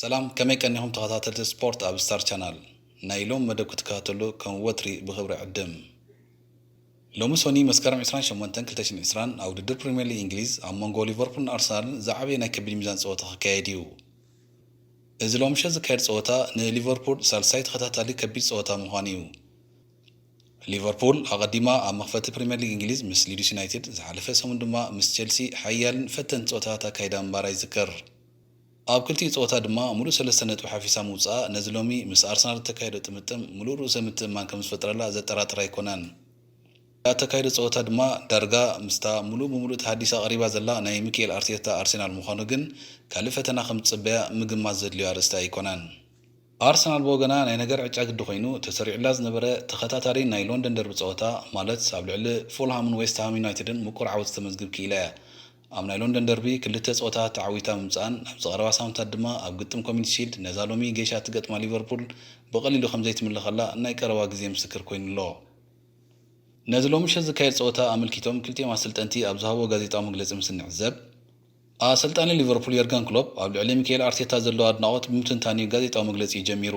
ሰላም፣ ከመይ ቀኒኹም ተኸታተልቲ ስፖርት ኣብ ስታር ቻናል? ናይ ሎም መደብ ክትከታተሉ ከም ወትሪ ብኽብሪ ዕድም። ሎሚ ሶኒ መስከረም ዕስራን ሸሞንተን ክልተ ሽሕን ዕስራን ኣብ ውድድር ፕሪምየር ሊግ እንግሊዝ ኣብ መንጎ ሊቨርፑልን ኣርሰናልን ዝዓበየ ናይ ከቢድ ሚዛን ጸወታ ክካየድ እዩ። እዚ ሎምሸት ዝካየድ ጸወታ ንሊቨርፑል ሳልሳይ ተኸታታሊ ከቢድ ጸወታ ምዃኑ እዩ። ሊቨርፑል ኣቐዲማ ኣብ መኽፈቲ ፕሪምየር ሊግ እንግሊዝ ምስ ሊድስ ዩናይትድ፣ ዝሓለፈ ሰሙን ድማ ምስ ቸልሲ ሓያልን ፈተንቲ ጸወታታት ኣካይዳ ምንባራ ይዝከር። ኣብ ክልቲኡ ጸወታ ድማ ምሉእ ሰለስተ ነጥቢ ሓፊሳ ምውጻኣ፣ ነዚ ሎሚ ምስ ኣርሰናል እተካየደ ጥምጥም ምሉእ ርእሰ ምትእምማን ከም ዝፈጥረላ ዘጠራጥር ኣይኮነን። እተካየደ ጸወታ ድማ ዳርጋ ምስታ ምሉእ ብምሉእ ተሃዲሳ ቀሪባ ዘላ ናይ ሚኪኤል ኣርቴታ ኣርሴናል ምዃኑ ግን ካልእ ፈተና ከም ዝጽበያ ምግማት ዘድልዮ ኣርእስቲ ኣይኮነን። ኣርሰናል ብወገና ናይ ነገር ዕጫ ግዲ ኮይኑ ተሰሪዑላ ዝነበረ ተኸታታሊ ናይ ሎንደን ደርቢ ጸወታ፣ ማለት ኣብ ልዕሊ ፉልሃምን ዌስትሃም ዩናይትድን ምቁር ዓወት ዝተመዝግብ ክኢላ እያ። ኣብ ናይ ሎንደን ደርቢ ክልተ ጸወታታት ተዓዊታ ምምጽኣን፣ ኣብዚ ቀረባ ሳምንታት ድማ ኣብ ግጥም ኮሚኒቲ ሺልድ ነዛ ሎሚ ገይሻ እትገጥማ ሊቨርፑል ብቐሊሉ ከም ዘይትምልኸላ ናይ ቀረባ ግዜ ምስክር ኮይኑ ኣሎ። ነዚ ሎሚ ምሸት ዝካየድ ጸወታ ኣመልኪቶም ክልቲኦም ኣሰልጠንቲ ኣብ ዝሃብዎ ጋዜጣዊ መግለጺ ምስ እንዕዘብ፣ ኣሰልጣኒ ሊቨርፑል የርገን ክሎፕ ኣብ ልዕሊ ሚካኤል ኣርቴታ ዘለዎ ኣድናቖት ብምትንታን እዩ ጋዜጣዊ መግለጺ ጀሚሩ።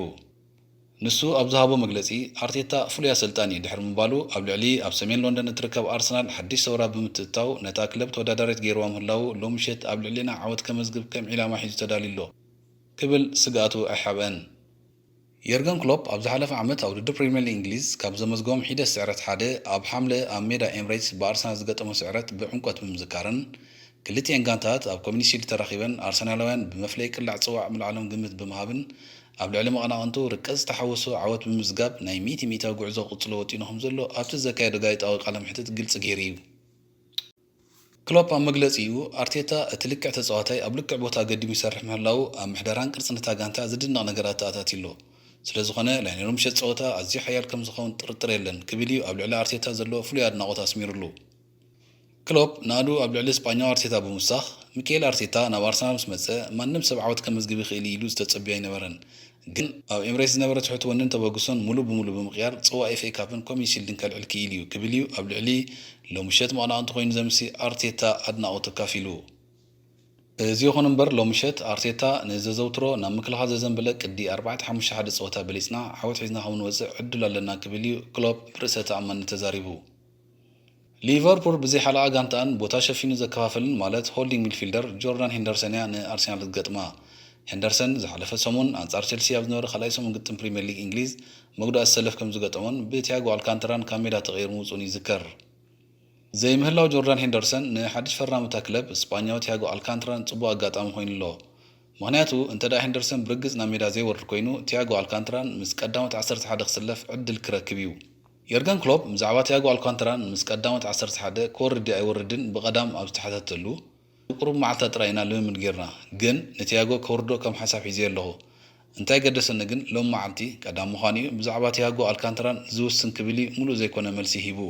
ንሱ ኣብ ዝሃቦ መግለጺ፣ ኣርቴታ ፍሉይ ኣሰልጣኒ እዩ ድሕሪ ምባሉ፣ ኣብ ልዕሊ ኣብ ሰሜን ሎንደን እትርከብ ኣርሰናል ሓድሽ ሰውራ ብምትእትታው፣ ነታ ክለብ ተወዳዳሪት ገይርዋ ምህላዉ፣ ሎሚ ምሸት ኣብ ልዕሊና ዓወት ከመዝግብ ከም ዒላማ ሒዙ ተዳልዩ ኣሎ ክብል ስግኣቱ ኣይሓብአን። የርገን ክሎፕ ኣብ ዝሓለፈ ዓመት ኣብ ውድድር ፕሪምየር ሊግ እንግሊዝ ካብ ዘመዝገቦም ሒደት ስዕረት ሓደ፣ ኣብ ሓምለ ኣብ ሜዳ ኤምሬትስ ብኣርሰናል ዝገጠሞ ስዕረት ብዕምቆት ብምዝካርን፣ ክልቲኤን ጋንታታት ኣብ ኮሚኒቲ ሺልድ ተራኺበን ኣርሰናላውያን ብመፍለዪ ቅላዕ ጽዋዕ ምልዓሎም ግምት ብምሃብን፣ ኣብ ልዕሊ መቐናቕንቱ ርቀት ዝተሓወሶ ዓወት ብምምዝጋብ ናይ ሚእቲ ሚእታዊ ጉዕዞ ክቕጽሎ ወጢኑ ከም ዘሎ ኣብቲ ዘካየዶ ጋዜጣዊ ቃለ መሕትት ግልጺ ገይሩ እዩ። ክሎፕ ኣብ መግለጺኡ፣ ኣርቴታ እቲ ልክዕ ተጻዋታይ ኣብ ልክዕ ቦታ ገዲሙ ይሰርሕ ምህላዉ ኣብ ምሕደራን ቅርጽን እታ ጋንታ ዝድነቕ ነገር ኣተኣታትዩ ኣሎ። ስለ ዝኾነ፣ ናይ ሎሚ ምሸት ጸወታ ኣዝዩ ሓያል ከም ዝኸውን ጥርጥር የለን ክብል እዩ ኣብ ልዕሊ ኣርቴታ ዘለዎ ፍሉይ ኣድናቖት ኣስሚሩሉ። ክሎፕ ናእዱ ኣብ ልዕሊ ስጳኛዊ ኣርቴታ ብምውሳኽ፣ ሚካኤል ኣርቴታ ናብ ኣርሰናል ምስ መጸ ማንም ሰብ ዓወት ከመዝግብ ይኽእል እዩ ኢሉ ዝተጸብዮ ኣይነበረን። ግን ኣብ ኤምሬትስ ዝነበረ ትሑት ወንን ተበግሶን ሙሉእ ብሙሉእ ብምቕያር ጽዋእ ኤፍ ኤ ካፕን ኮሚኒቲ ሺልድን ከልዕል ክኢሉ እዩ ክብል እዩ ኣብ ልዕሊ ሎሚ ምሸት መቐናቕንቱ ኮይኑ ዘምሲ ኣርቴታ ኣድናቖቱ ኣካፊሉ። እዚ ይኹን እምበር ሎሚ ምሸት ኣርቴታ ንዘዘውትሮ ናብ ምክልኻል ዘዘንበለ ቅዲ ኣርባዕተ ሓሙሽተ ሓደ ጸወታ በሊጽና ዓወት ሒዝና ከም ንወጽእ ዕድል ኣለና ክብል እዩ ክሎፕ ብርእሰ ተኣማንነት ተዛሪቡ። ሊቨርፑል ብዘይ ሓለቓ ጋንታኣን ቦታ ሸፊኑ ዘከፋፍልን ማለት ሆልዲንግ ሚድፊልደር ጆርዳን ሄንደርሰን እያ ንኣርሰናል ክትገጥማ። ሄንደርሰን ዝሓለፈ ሰሙን ኣንጻር ቸልሲ ኣብ ዝነበረ ካልኣይ ሰሙን ግጥም ፕሪምየር ሊግ እንግሊዝ መጉዳእቲ ሰለፍ ከም ዝገጠሞን ብቲያጎ ኣልካንተራን ካብ ሜዳ ተቐይሩ ምውጽኡን ይዝከር። ዘይምህላው ጆርዳን ሄንደርሰን ንሓድሽ ፈራሚ እታ ክለብ ስጳኛዊ ቲያጎ ኣልካንትራን ጽቡቕ ኣጋጣሚ ኮይኑ ኣሎ። ምኽንያቱ እንተ ደኣ ሄንደርሰን ብርግጽ ናብ ሜዳ ዘይወርድ ኮይኑ፣ ቲያጎ ኣልካንትራን ምስ ቀዳሞት ዓሰርተ ሓደ ክስለፍ ዕድል ክረክብ እዩ። የርገን ክሎፕ ብዛዕባ ቲያጎ ኣልካንትራን ምስ ቀዳሞት ዓሰርተ ሓደ ክወርድ ድዩ ኣይወርድን ብቐዳም ኣብ ዝተሓተተሉ፣ ቁሩብ መዓልታት ጥራይ ኢና ልምምድ ጌርና፣ ግን ንቲያጎ ከውርዶ ከም ሓሳብ ሒዘዮ ኣለኹ። እንታይ ገደሰኒ ግን ሎም መዓልቲ ቀዳም ምዃኑ እዩ ብዛዕባ ቲያጎ ኣልካንትራን ዝውስን ክብል እዩ ምሉእ ዘይኮነ መልሲ ሂቡ።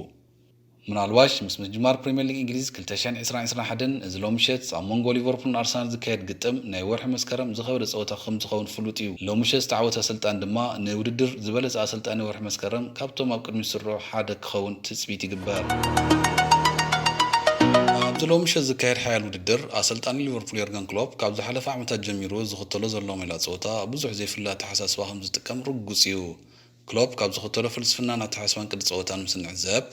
ምናልባሽ ምስ ምጅማር ፕሪምየር ሊግ እንግሊዝ ክልተ ሽሕን ዕስራን ዕስራን ሓደን እዚ ሎሚ ምሸት ኣብ መንጎ ሊቨርፑልን ኣርሰናል ዝካየድ ግጥም ናይ ወርሒ መስከረም ዝኸበደ ጸወታ ከም ዝኸውን ፍሉጥ እዩ። ሎሚ ምሸት ዝተዓወተ ኣሰልጣን ድማ ንውድድር ዝበለጸ ኣሰልጣኒ ወርሒ መስከረም ካብቶም ኣብ ቅድሚት ዝስርዑ ሓደ ክኸውን ትጽቢት ይግበር። ኣብዚ ሎሚ ምሸት ዝካየድ ሓያል ውድድር ኣሰልጣኒ ሊቨርፑል የርገን ክሎፕ ካብ ዝሓለፈ ዓመታት ጀሚሩ ዝኽተሎ ዘሎ ሜላ ጸወታ ብዙሕ ዘይፍለ ኣተሓሳስባ ከም ዝጥቀም ርጉጽ እዩ። ክሎፕ ካብ ዝኽተሎ ፍልስፍናን ኣተሓሳስባን ቅዲ ጸወታን ምስ ንዕዘብ፣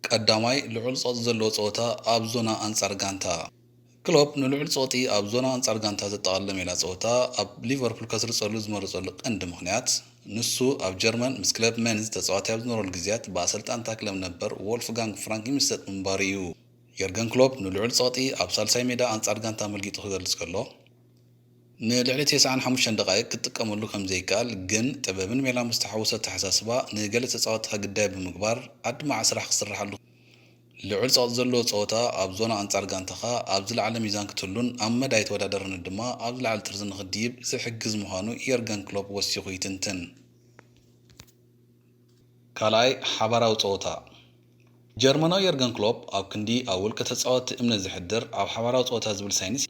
ቀዳማይ፣ ልዑል ጸቕጢ ዘለዎ ጸወታ ኣብ ዞና ኣንጻር ጋንታ። ክሎፕ ንልዑል ጸቕጢ ኣብ ዞና ኣንጻር ጋንታ ዘጠቓለለ ሜላ ጸወታ ኣብ ሊቨርፑል ከስርጸሉ ዝመረጸሉ ቀንዲ ምኽንያት፣ ንሱ ኣብ ጀርመን ምስ ክለብ መንዝ ተጻዋታይ ኣብ ዝነበረሉ ግዜያት ብኣሰልጣን እታ ክለብ ነበር ዎልፍጋንግ ፍራንክ ይምሰጥ ምንባሩ እዩ። የርገን ክሎፕ ንልዑል ጸቕጢ ኣብ ሳልሳይ ሜዳ ኣንጻር ጋንታ ኣመልጊጡ ክገልጽ ከሎ፣ ንልዕሊ ተስዓን ሓሙሽተን ደቓይቕ ክትጥቀመሉ ከም ዘይከኣል፣ ግን ጥበብን ሜላን ብዝተሓወሶ ኣተሓሳስባ ንገለ ተጻወትኻ ግዳይ ብምግባር ኣድማዒ ስራሕ ክስርሓሉ፣ ልዑል ጸቕጢ ዘለዎ ጸወታ ኣብ ዞና ኣንጻር ጋንታኻ ኣብ ዝለዓለ ሚዛን ክትህሉን ኣብ መዳይ ተወዳዳርነት ድማ ኣብ ዝለዓለ ጥርዚ ንኽድይብ ዝሕግዝ ምዃኑ የርገን ክሎፕ ወሲኹ ይትንትን። ካልኣይ፣ ሓባራዊ ጸወታ። ጀርመናዊ የርገን ክሎፕ ኣብ ክንዲ ኣብ ውልቀ ተጻወትቲ እምነት ዘሕድር ኣብ ሓባራዊ ጸወታ ዝብል ሳይንስ፣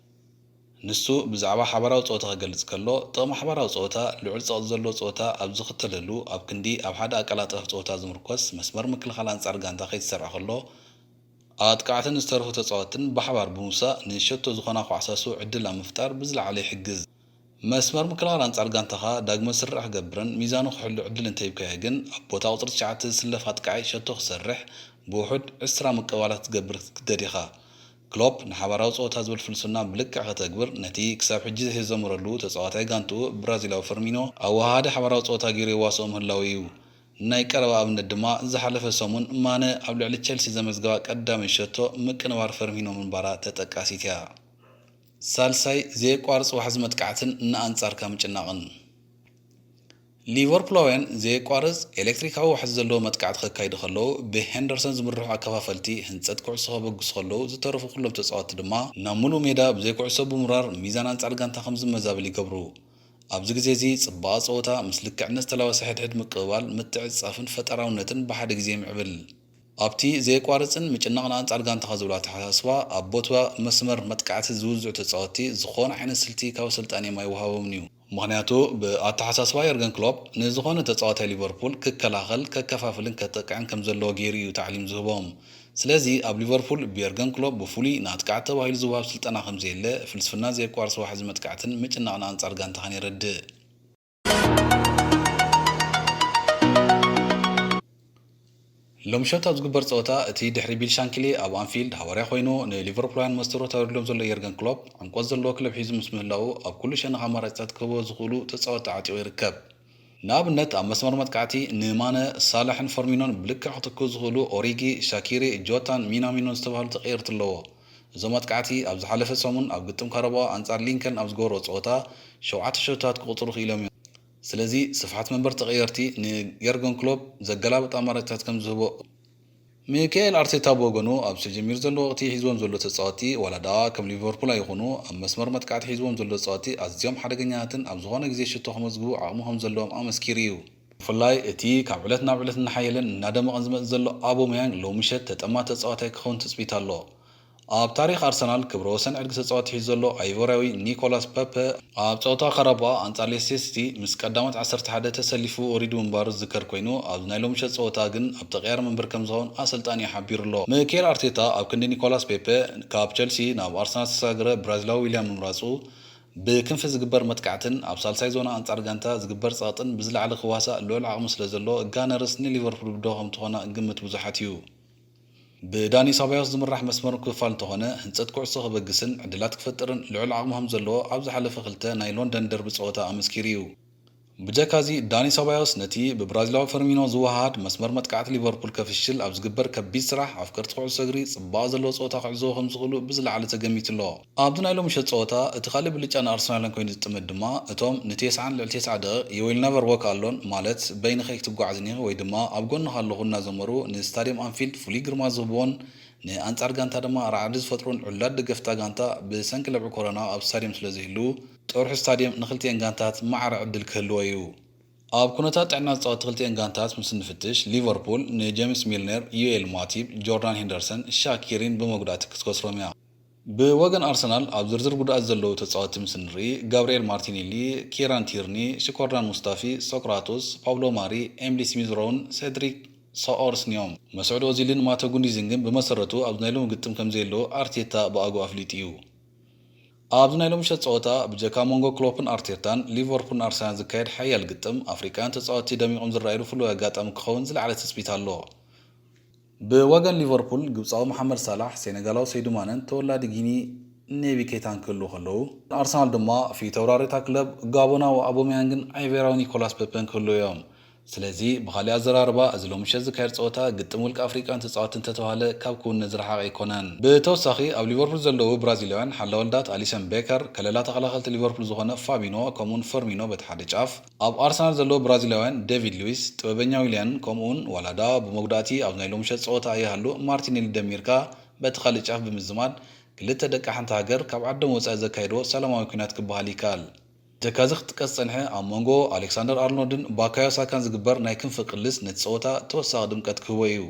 ንሱ ብዛዕባ ሓባራዊ ጸወታ ክገልጽ ከሎ፣ ጥቕሚ ሓባራዊ ጸወታ ልዑል ጸቕጢ ዘለዎ ጸወታ ኣብ ዝኽተለሉ ኣብ ክንዲ ኣብ ሓደ ኣቀላጣፊ ጸወታ ዝምርኮስ መስመር ምክልኻል ኣንጻር ጋንታ ከይተሰርዐ ከሎ፣ ኣጥቃዕትን ዝተረፉ ተጻወትትን ብሓባር ብምውሳእ ንሸቶ ዝኾና ኳዕሳሱ ዕድል ኣብ ምፍጣር ብዝለዓለ ይሕግዝ። መስመር ምክልኻል ኣንጻር ጋንታኻ ዳግመ ስርርዕ ክገብርን ሚዛኑ ክሕሉ ዕድል እንተሂብካዮ ግን፣ ኣብ ቦታ ቁጽሪ ትሽዓተ ዝስለፍ ኣጥቃዓይ ሸቶ ክሰርሕ ብውሑድ ዕስራ ምቅባላት ክትገብር ክትግደድ ኢኻ። ክሎፕ ንሓባራዊ ጸወታ ዝብል ፍልስፍና ብልክዕ ከተግብር፣ ነቲ ክሳብ ሕጂ ዘይተዘመረሉ ተጻዋታይ ጋንትኡ ብራዚላዊ ፈርሚኖ ኣወሃሃዲ ሓባራዊ ጸወታ ገይሩ የዋስኦ ምህላዉ እዩ። ናይ ቀረባ ኣብነት ድማ ዝሓለፈ ሰሙን ማነ ኣብ ልዕሊ ቸልሲ ዘመዝገባ ቀዳመይቲ ሸቶ ምቅንባር ፈርሚኖ ምንባራ ተጠቃሲት እያ። ሳልሳይ፣ ዘየቋርጽ ዋሕዚ መጥቃዕትን ንኣንጻርካ ምጭናቕን። ሊቨርፑላውያን ዘየቋርጽ ኤሌክትሪካዊ ዋሕዚ ዘለዎ መጥቃዕቲ ከካይዱ ከለዉ፣ ብሄንደርሰን ዝምርሑ ኣከፋፈልቲ ህንጸት ኩዕሶ ከበግሱ ከለዉ፣ ዝተረፉ ኩሎም ተጻወትቲ ድማ ናብ ምሉእ ሜዳ ብዘይ ኩዕሶ ብምውራር ሚዛን ኣንጻር ጋንታ ከም ዝመዛበል ይገብሩ። ኣብዚ ግዜ እዚ ጽባቐ ጸወታ ምስ ልክዕነት ዝተላበሰ ሕድሕድ ምቅብባል፣ ምትዕጽጻፍን ፈጠራውነትን ብሓደ ግዜ ይምዕብል። ኣብቲ ዘየቋርጽን ምጭናቕን ኣንጻር ጋንታኻ ዝብል ኣተሓሳስባ፣ ኣብ ቦታ መስመር መጥቃዕቲ ዝውዝዑ ተጻወትቲ ዝኾነ ዓይነት ስልቲ ካብ ኣሰልጣኒ የም ኣይወሃቦምን እዩ። ምኽንያቱ ብኣተሓሳስባ የርገን ክሎፕ ንዝኾነ ተጻዋታይ ሊቨርፑል ክከላኸል፣ ከከፋፍልን ከጠቅዕን ከም ዘለዎ ገይሩ እዩ ታዕሊም ዝህቦም። ስለዚ ኣብ ሊቨርፑል ብየርገን ክሎፕ ብፍሉይ ንኣጥቃዕቲ ተባሂሉ ዝወሃብ ስልጠና ከም ዘየለ፣ ፍልስፍና ዘየቋርጽ ዋሕዚ መጥቃዕትን ምጭናቕን ኣንጻር ጋንታኻን የረድእ። ሎምሸት ኣብ ዝግበር ጸወታ፣ እቲ ድሕሪ ቢል ሻንክሊ ኣብ ኣንፊልድ ሃዋርያ ኮይኑ ንሊቨርፑላውያን መስተ ሮታ የውርድሎም ዘሎ የርገን ክሎፕ፣ ዕምቆት ዘለዎ ክለብ ሒዙ ምስ ምህላዉ፣ ኣብ ኩሉ ሸነኽ ኣማራጺታት ክህቦ ዝኽእሉ ተጻወትቲ ዓጢቑ ይርከብ። ንኣብነት፣ ኣብ መስመር መጥቃዕቲ ንማነ፣ ሳላሕን ፈርሚኖን ብልክዕ ክትክኡ ዝኽእሉ ኦሪጊ፣ ሻኪሪ፣ ጆታን ሚናሚኖን ዝተባህሉ ተቐየርቲ ኣለዎ። እዞም ኣጥቃዕቲ ኣብ ዝሓለፈ ሰሙን ኣብ ግጥም ካረባኦ ኣንጻር ሊንከን ኣብ ዝገበርዎ ጸወታ ሸውዓተ ሸቶታት ክቑጽሩ ክኢሎም እዮም። ስለዚ ስፍሓት መንበር ተቐየርቲ ንየርገን ክሎፕ ዘገላብጥ ኣማራጺታት ከም ዝህቦ። ሚካኤል ኣርቴታ ብወገኑ፣ ኣብዚ ተጀሚሩ ዘሎ ወቕቲ ሒዝዎም ዘሎ ተጻወትቲ፣ ዋላ ደኣ ከም ሊቨርፑል ኣይኹኑ፣ ኣብ መስመር መጥቃዕቲ ሒዝዎም ዘሎ ተጻወትቲ ኣዝዮም ሓደገኛታትን ኣብ ዝኾነ ግዜ ሽቶ ከመዝግቡ ዓቕሚ ከም ዘለዎም ኣመስኪሩ እዩ። ብፍላይ እቲ ካብ ዕለት ናብ ዕለት እናሓየለን እናደመቐን ዝመጽእ ዘሎ ኣቦመያንግ፣ ሎሚ ምሸት ተጠማቲ ተጻዋታይ ክኸውን ትጽቢት ኣሎ። ኣብ ታሪኽ ኣርሰናል ክብረ ወሰን ዕድጊ ተጻወቲ ሒዙ ዘሎ ኣይቮርያዊ ኒኮላስ ፐፐ፣ ኣብ ጸወታ ካራባኦ ኣንጻር ሌስተር ሲቲ ምስ ቀዳሞት ዓሰርተ ሓደ ተሰሊፉ ወሪዱ ምንባሩ ዝዝከር ኮይኑ፣ ኣብዚ ናይ ሎሚ ምሸት ጸወታ ግን ኣብ ተቐያሪ መንበር ከም ዝኸውን ኣሰልጣኒኡ ሓቢሩ ኣሎ። ሚኬል ኣርቴታ ኣብ ክንዲ ኒኮላስ ፔፐ ካብ ቸልሲ ናብ ኣርሰናል ዝተሰጋገረ ብራዚላዊ ዊልያም ምምራጹ፣ ብክንፊ ዝግበር መጥቃዕትን ኣብ ሳልሳይ ዞና ኣንጻር ጋንታ ዝግበር ጸቕጥን ብዝለዓለ ክዋሳእ ልዑል ዓቕሚ ስለ ዘለዎ፣ ጋነርስ ንሊቨርፑል ብዶ ከም ትኾና ግምት ብዙሓት እዩ። ብዳኒ ሰባዮስ ዝምራሕ መስመር ክፋል እንተኾነ፣ ህንጸት ኩዕሶ ክበግስን ዕድላት ክፈጥርን ልዑል ዓቕሚ ከም ዘለዎ ኣብ ዝሓለፈ ክልተ ናይ ሎንደን ደርቢ ጸወታ ኣመስኪሩ እዩ። ብጀካዚ፣ ዳኒ ሰባዮስ ነቲ ብብራዚላዊ ፈርሚኖ ዝወሃሃድ መስመር መጥቃዕቲ ሊቨርፑል ከፍሽል ኣብ ዝግበር ከቢድ ስራሕ፣ ኣፍቀርቲ ኩዕሶ እግሪ ጽባቐ ዘለዎ ጸወታ ክዕዘቡ ከም ዝኽእሉ ብዝለዓለ ተገሚቱ ኣሎ። ኣብዚ ናይ ሎሚ ምሸት ጸወታ፣ እቲ ካልእ ብልጫ ንኣርሰናልን ኮይኑ ዝጥምት ድማ፣ እቶም ንቴስዓን ልዕሊ ቴስዓ ደቂቕ "You will never walk alone" ማለት "በይንኺ ኣይክትጓዓዝን ኢኺ" ወይ ድማ "ኣብ ጎንኺ ኣለኹ" እናዘመሩ ንስታድየም ኣንፊልድ ፍሉይ ግርማ ዝህብዎን ንኣንጻር ጋንታ ድማ ራዕዲ ዝፈጥሩን ዕሉላት ደገፍታ ጋንታ ብሰንኪ ለብዒ ኮሮና ኣብ ስታድየም ስለ ዝህልዉ፣ ጥርሑ ስታድየም ንክልቲኤን ጋንታት ማዕረ ዕድል ክህልዎ እዩ። ኣብ ኩነታት ጥዕና ተጻወትቲ ክልቲኤን ጋንታት ምስ እንፍትሽ፣ ሊቨርፑል ንጄምስ ሚልነር፣ ዩኤል ማቲብ፣ ጆርዳን ሄንደርሰን፣ ሻኪሪን ብመጉዳእቲ ክትከስሮም እያ። ብወገን ኣርሰናል ኣብ ዝርዝር ጉድኣት ዘለዉ ተጻወትቲ ምስ እንርኢ፣ ጋብርኤል ማርቲኔሊ፣ ኪራን ቲርኒ፣ ሽኮርዳን ሙስታፊ፣ ሶክራቶስ፣ ፓብሎ ማሪ፣ ኤምሊ ስሚዝ ሮውን ሴድሪክ ሶኦርስን እዮም። መስዑድ ኦዚልን ማቶ ጉንዲዝን ግን ብመሰረቱ ኣብዚ ናይ ሎሚ ግጥም ከም ዘየለዉ ኣርቴታ ብኣግኡ ኣፍሊጡ እዩ። ኣብዚ ናይ ሎሚ ምሸት ጸወታ ብጀካ መንጎ ክሎፕን ኣርቴታን፣ ሊቨርፑልን ኣርሰናልን ዝካየድ ሓያል ግጥም፣ ኣፍሪቃውያን ተጻወትቲ ደሚቖም ዝረኣዩሉ ፍሉይ ኣጋጣሚ ክኸውን ዝለዓለ ትጽቢት ኣሎ። ብወገን ሊቨርፑል፣ ግብጻዊ መሓመድ ሳላሕ፣ ሴኔጋላዊ ሰይዱ ማነን ተወላዲ ጊኒ ኔቢ ኬታን ክህልዉ ከለዉ፣ ኣርሰናል ድማ ፊት ኣውራሪታ ክለብ ጋቦናዊ ኣቦመያንግን ኣይቬራዊ ኒኮላስ ፔፔን ክህልዉ እዮም። ስለዚ፣ ብኻሊእ ኣዘራርባ፣ እዚ ሎሚ ምሸት ዝካየድ ጸወታ ግጥም ውልቀ ኣፍሪቃን ተጻወትን እንተተባህለ ካብ ክውነ ዝረሓቐ ኣይኮነን። ብተወሳኺ፣ ኣብ ሊቨርፑል ዘለዉ ብራዚላውያን ሓላወልዳት ኣሊሰን ቤከር፣ ከለላ ተኸላኸልቲ ሊቨርፑል ዝኾነ ፋቢኖ፣ ከምኡውን ፈርሚኖ በቲ ሓደ ጫፍ፣ ኣብ ኣርሰናል ዘለዉ ብራዚላውያን ዴቪድ ሉዊስ፣ ጥበበኛ ዊልያንን ከምኡውን ዋላ ደኣ ብመጉዳእቲ ኣብ ናይ ሎሚ ምሸት ጸወታ ኣይሃሉ ማርቲኔሊ ደሚርካ በቲ ካልእ ጫፍ ብምዝማድ፣ ክልተ ደቂ ሓንቲ ሃገር ካብ ዓዶም ወጻኢ ዘካየድዎ ሰላማዊ ኲናት ክበሃል ይከኣል። ተካዚ ክትጥቀስ ዝጸንሐ ኣብ መንጎ ኣሌክሳንደር ኣርኖልድን ባካዮ ሳካን ዝግበር ናይ ክንፊ ቅልስ ነቲ ጸወታ ተወሳኺ ድምቀት ክህቦ እዩ።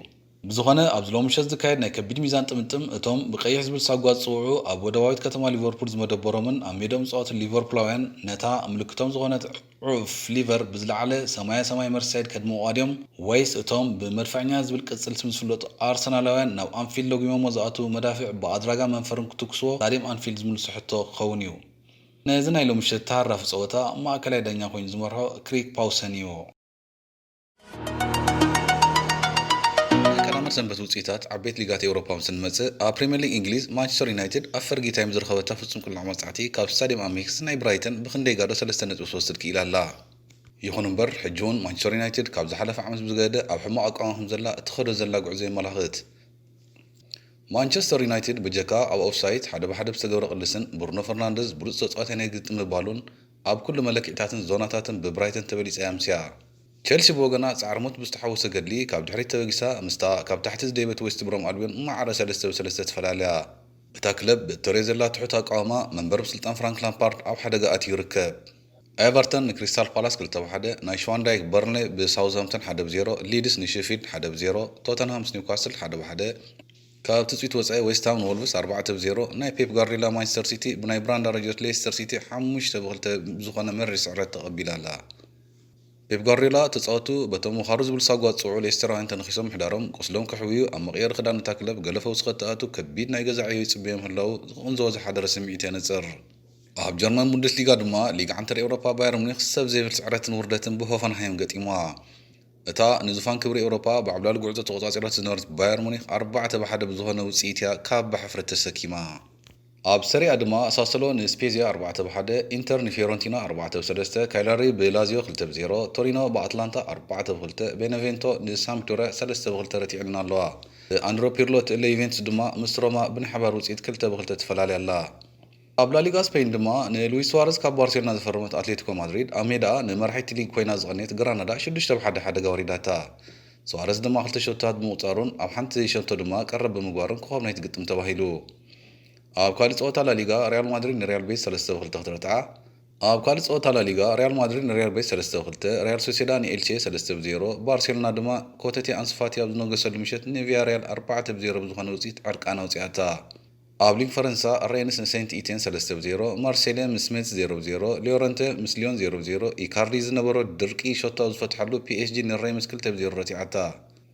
ብዝኾነ ኣብዚ ሎሚ ምሸት ዝካየድ ናይ ከቢድ ሚዛን ጥምጥም እቶም ብቀይሕ ዝብል ሳጓ ዝጽውዑ ኣብ ወደባዊት ከተማ ሊቨርፑል ዝመደበሮምን ኣብ ሜድኦም ዝጻወቱ ሊቨርፑላውያን ነታ ምልክቶም ዝኾነት ዕፍ ሊቨር ብዝለዓለ ሰማየ ሰማይ መርሲሳይድ ከድምቑዋ ድዮም ወይስ እቶም ብመድፈኛ ዝብል ቅጽል ስም ዝፍለጡ ኣርሰናላውያን ናብ ኣንፊልድ ለጒሞሞ ዝኣትዉ መዳፍዕ ብኣድራጋ መንፈርን ክትኩስዎ ስታድየም ኣንፊልድ ዝምልሶ ሕቶ ክኸውን እዩ። ነዚ ናይ ሎሚ ምሸት ተሃራፊ ጸወታ ማእከላይ ዳኛ ኮይኑ ዝመርሖ ክሪክ ፓውሰን እዩ። ናይ ቀዳመ ሰንበት ውጽኢታት ዓበይቲ ሊጋት ኤውሮፓ ምስ እንመጽእ፣ ኣብ ፕሪምየር ሊግ እንግሊዝ ማንቸስተር ዩናይትድ ኣብ ፈርጊ ታይም ዝረኸበታ ፍጹም ቅልዕ መቕጻዕቲ ካብ ስታድየም ኣሜክስ ናይ ብራይተን ብኽንደይ ጋዶ ሰለስተ ነጥቢ ዝወስድ ክኢላ ኣላ። ይኹን እምበር፣ ሕጂ እውን ማንቸስተር ዩናይትድ ካብ ዝሓለፈ ዓመት ብዝገደደ ኣብ ሕማቕ ኣቃውማ ከም ዘላ እትኸዶ ዘላ ጉዕዞ የመላኽት። ማንቸስተር ዩናይትድ ብጀካ ኣብ ኦፍሳይት ሓደ ብሓደ ብዝተገብረ ቅልስን ብሩኖ ፈርናንደዝ ብሉጽ ተጻዋታይ ናይ ግጥም ምባሉን ኣብ ኩሉ መለክዒታትን ዞናታትን ብብራይተን ተበሊጻ እያ ኣምስያ። ቸልሲ ብወገና ጻዕሪ ሞት ብዝተሓወሶ ገድሊ ካብ ድሕሪት ተበጊሳ ምስታ ካብ ታሕቲ ዝደየበት ዌስት ብሮም ኣልቢዮን ማዕረ ሰለስተ ብ ሰለስተ ተፈላልያ። እታ ክለብ ብእተርእዮ ዘላ ትሑት ኣቃውማ መንበሪ ስልጣን ፍራንክ ላምፓርድ ኣብ ሓደጋ ኣትዩ ይርከብ። ኤቨርተን ንክሪስታል ፓላስ ክልተ ብ ሓደ፣ ናይ ሽዋንዳይክ በርንሌ ብሳውዝሃምፕተን ሓደ ብ ዜሮ፣ ሊድስ ንሼፊልድ ሓደ ብ ዜሮ፣ ቶተንሃም ምስ ኒውካስል ሓደ ብ ሓደ፣ ካብ ትጽቢት ወጻኢ ዌስትሃም ንወልቭስ ኣርባዕተ ብ ዜሮ፣ ናይ ፔፕ ጋርዲዮላ ማንቸስተር ሲቲ ብናይ ብራንዳ ሮጀርስ ሌስተር ሲቲ ሓሙሽተ ብ ክልተ ብዝኾነ መሪር ስዕረት ተቐቢላ ኣላ። ፔፕ ጋርዲዮላ ተጻወቱ በቶም ወኻሩ ዝብል ሳጓ ዝጽውዑ ሌስተራውያን ተነኺሶም ምሕዳሮም ቁስሎም ከሕውዩ ኣብ መቕየሪ ክዳን እታ ክለብ ገለ ፈውሲ ከተኣቱ ከቢድ ናይ ገዛ ዕዮ ይጽበዮም ምህላዉ ዝቕንዘቦ ዝሓደረ ስምዒት የነጽር። ኣብ ጀርመን ቡንደስሊጋ ድማ ሊግ ዓንተር ኤውሮፓ ባየር ሙኒኽ ሰብ ዘይብል ስዕረትን ውርደትን ብሆፈንሃይም ገጢምዋ። እታ ንዙፋን ክብሪ ኤውሮፓ ብዓብላሊ ጉዕዞ ተቖጻጺራቶ ዝነበረት ባየር ሙኒኽ ኣርባዕተ ብ ሓደ ብዝኾነ ውጽኢት እያ ካባ ሕፍረት ተሰኪማ። ኣብ ሰሪኣ ድማ ሳሰሎ ንስፔዚያ ኣርባዕተ ብ ሓደ፣ ኢንተር ንፊዮረንቲና ኣርባዕተ ብ ሰለስተ፣ ካይላሪ ብላዚዮ ክልተ ብ ዜሮ፣ ቶሪኖ ብኣትላንታ ኣርባዕተ ብ ክልተ፣ ቤነቬንቶ ንሳምፕዶሪያ ሰለስተ ብ ክልተ ረቲዕልና ኣለዋ። ኣንድሮ ፒርሎ ትእለ ዩቬንቱስ ድማ ምስ ሮማ ብናይ ሓባር ውጽኢት ክልተ ብ ክልተ ትፈላልያ ኣላ። ኣብ ላሊጋ ስፔን ድማ ንሉዊስ ሱዋረዝ ካብ ባርሴሎና ዝፈረመት ኣትሌቲኮ ማድሪድ ኣብ ሜዳኣ ንመራሒቲ ሊግ ኮይና ዝቐነየት ግራናዳ ሽዱሽተ ብ ሓደ ሓደጋ ወሪዳታ። ሱዋረዝ ድማ ክልተ ሸቶታት ብምቑጻሩን ኣብ ሓንቲ ሸቶ ድማ ቀረብ ብምግባሩን ኮኸብ ናይቲ ግጥም ተባሂሉ። ኣብ ካልእ ጸወታ ላሊጋ ሪያል ማድሪድ ንሪያል ቤቲስ ሰለስተ ብ ክልተ ክትረትዓ። ኣብ ካልእ ጸወታ ላሊጋ ሪያል ማድሪድ ንሪያል ቤቲስ ሰለስተ ብ ክልተ፣ ሪያል ሶሴዳ ንኤልቼ ሰለስተ ብ ዜሮ፣ ባርሴሎና ድማ ኮተቴ ኣንሱ ፋቲ ኣብ ዝነገሰሉ ምሸት ንቪያሪያል ኣርባዕተ ብ ዜሮ ብዝኾነ ውጽኢት ዕርቃና ኣውጺኣታ። ኣብ ሊግ ፈረንሳ ሬንስ ንሴንት ኢቴን ሰለስተ ብ ዜሮ፣ ማርሴልየ ምስ ሜትስ ዜሮ ብ ዜሮ፣ ሊዮረንተ ምስ ሊዮን ዜሮ ብ ዜሮ፣ ኢካርዲ ዝነበሮ ድርቂ ሸቶ ኣብ ዝፈትሐሉ ፒኤስጂ ንሬምስ ክልተ ብ ዜሮ ረቲዓታ።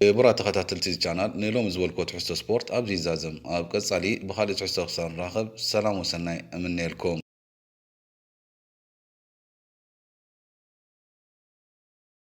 ክቡራት ተኸታተልቲ እዚ ቻናል ንሎሚ ዝበልክዎ ትሕዝቶ ስፖርት ኣብዚ ይዛዘም። ኣብ ቀጻሊ ብኻልእ ትሕዝቶ ክሳብ ንራኸብ ሰላም ወሰናይ እምነየልኩም።